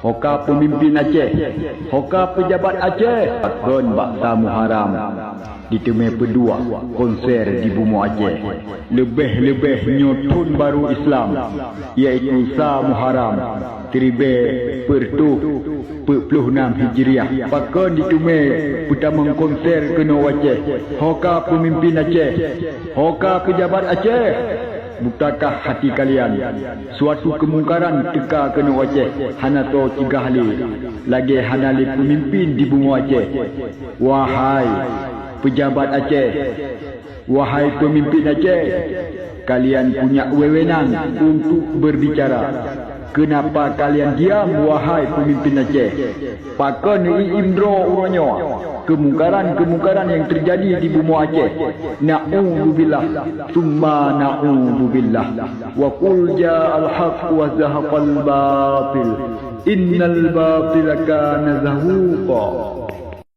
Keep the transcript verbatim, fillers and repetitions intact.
Ho ka peumimpin Aceh, ho ka peujabat Aceh, pakon bak sa Muharram diteumé peuduek konser di bumoe Aceh. Leubeh-leubeh nyoe thon barô Islam, yaitu sa Muharram siribée peuet reutôh peuet ploh nam Hijriah. Pakon diteumé peutamong konser keunoe u Aceh? Ho ka peumimpin Aceh, ho ka peujabat Aceh, butakah hati kalian? Suatu keumungkaran teuka keunoe u Aceh, hana soe cegah lé, lagée hana lé peumimpin di bumoe Aceh. Wahai peujabat Aceh, wahai peumimpin Aceh, kalian punya wewenang untuk berbicara. Kenapa kalian diam, wahai peumimpin Aceh? Pakon neuiem droe uroe nyoe? Keumungkaran-keumungkaran nyang teujadi di bumoe Aceh. Na'udzubillah, tsumma na'udzubillah. Wa qul ja'al haqq wa zahaqal batil. Innal batila kana zahuqa.